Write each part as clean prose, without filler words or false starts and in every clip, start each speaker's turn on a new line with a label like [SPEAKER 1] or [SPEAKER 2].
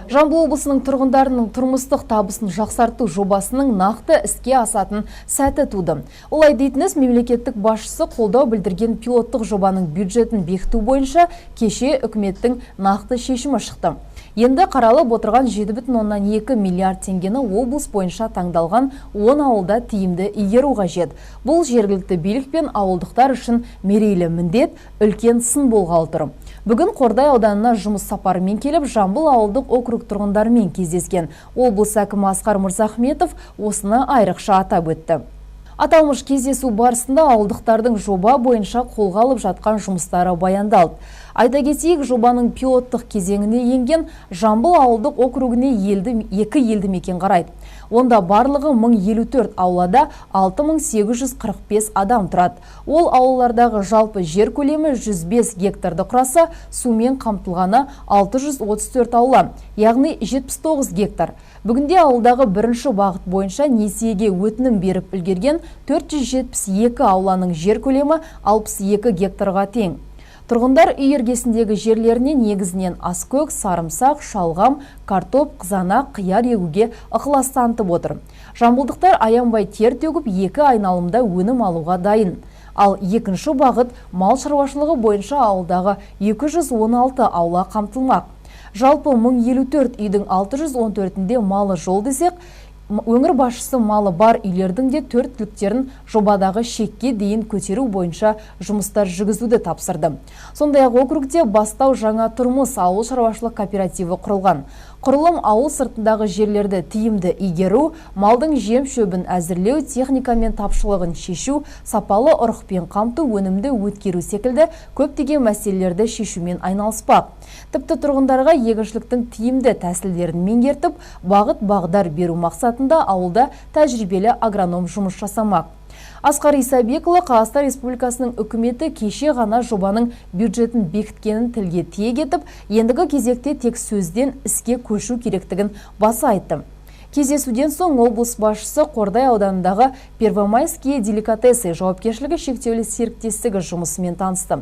[SPEAKER 1] Жамбыл облысының тұрғындарының тұрмыстық табысын жақсарту жобасының нақты іске асатын сәті туды. Олай дейтініміз, мемлекеттік басшысы қолдау білдірген пилоттық жобаның бюджетін бекіту бойынша кеше үкіметтің нақты шешімі шықты. Енді қаралып отырған 7,2 миллиард теңгені облыс бойынша таңдалған 10 ауылда тиімді игеру қажет. Бұл жергілікті билік пен ауылдықтар үшін мерейлі міндет, үлкен сын болғалы тұр. Бүгін Қордай ауданына жұмыс сапарымен келіп, Жамбыл ауылдық округ тұрғындарымен кездескен облыс әкімі Асқар Мырзахметов осыны айрықша атап өтті. Аталмыш кездесу барысында ауылдықтардың жоба бойынша қолға алып жатқан жұмыстары баяндалды. Айта кетейік, жобаның пилоттық кезеңіне енген Жамбыл ауылдық округіне екі елді мекен қарайды. Онда барлығы 1054 аулада 6845 адам тұрады. Ол аулалардағы жалпы жер көлемі 105 гектарды құраса, сумен қамтылғаны 634 аула, яғни 79 гектар. Бүгінде ауылдағы бірінші бағыт бойынша несиеге өтінім беріп үлгерген 472 ауланың жер көлемі 62 гектарға тең. Тұрғындар үй іргесіндегі жерлеріне негізінен аскөк, сарымсақ, шалғам, картоп, қызанақ, қияр егуге ықылас танытып отыр. Жамбылдықтар аянбай тер төгіп, екі айналымда өнім алуға дайын. Ал екінші бағыт мал шаруашылығы бойынша ауылдағы 216 аула қамтылмақ. Жалпы 1054 үйдің 614-інде малы жол десек, өңір басшысы малы бар үйлердің де төрт түліктерін жобадағы шекке дейін көтеру бойынша жұмыстар жүргізуді тапсырды. Сондай-ақ округте «Бастау жаңа тұрмыс» ауыл шаруашылық кооперативі құрылған. Құрылым ауыл сыртындағы жерлерді тиімді игеру, малдың жем шөбін әзірлеу, техникамен тапшылығын шешу, сапалы ұрықпен қамту, өнімді өткеру секілді көптеген мәселелерді шешумен айналыспақ. Тіпті тұрғындарға егіншіліктің тиімді тәсілдерін меңгертіп, бағыт бағдар беру мақсатында ауылда тәжірибелі агроном жұмыс жасамақ. Асқар Исабекұлы Қазақстан Республикасының үкіметі кеше ғана жобаның бюджетін бекіткенін тілге тиек етіп, ендігі кезекте тек сөзден іске көшу керектігін баса айтты. Кездесуден соң облыс басшысы Қордай ауданындағы «Первомайские деликатесы» жауапкершілігі шектеулі серіктестігі жұмысымен танысты.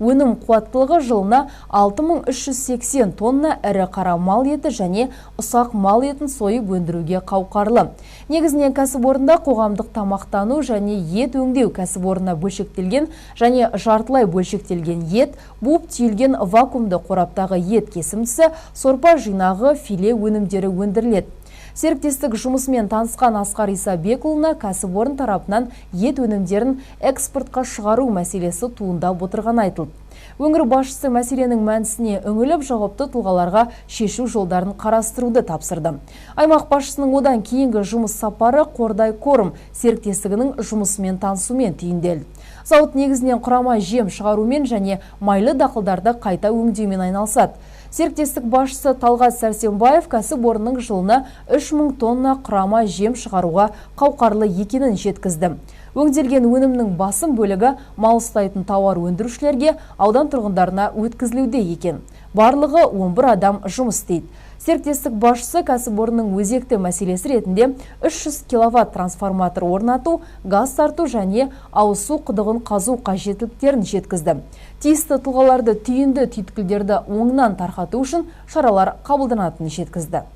[SPEAKER 1] Өнім қуаттылығы жылына 6380 тонна ірі қара мал еті және ұсақ мал етін сойып өндіруге қауқарлы. Негізінен кәсіпорында қоғамдық тамақтану және ет өңдеу кәсіпорнына бөлшектелген және жартылай бөлшектелген ет, буып түйілген вакуумды қораптағы ет кесіндісі, сорпа жинағы, филе өнімдері өндіріледі. Серіктестік жұмысымен танысқан Асқар Исабекұлына кәсіпорын тарапынан ет өнімдерін экспортқа шығару мәселесі туындап отырғаны айтылды. Өңір басшысы мәселенің мәнісіне үңіліп, жауапты тұлғаларға шешу жолдарын қарастыруды тапсырды. Аймақ басшысының одан кейінгі жұмыс сапары «Қордай Корм» серіктестігінің жұмысымен танысумен түйінделді. Зауыт негізінен құрама жем шығарумен және майлы дақылдарды қайта өңдеумен айналысады. Серіктестік басшысы Талғат Сәрсенбаев кәсіпорынның жылына 3000 тонна құрама жем шығаруға қауқарлы екенін жеткізді. Өңделген өнімнің басым бөлігі мал ұстайтын тауар өндірушілерге, аудан тұрғындарына өткізілуде екен. Барлығы 11 адам жұмыс істейді. Серіктестік басшысы кәсіпорынның өзекті мәселесі ретінде 300 киловатт трансформатор орнату, газ тарту және ауыз су құдығын қазу қажеттіліктерін жеткізді. Тиісті тұлғаларды түйінді түйткілдерді оңынан тарқату үшін шаралар қабылданатынын жеткізді.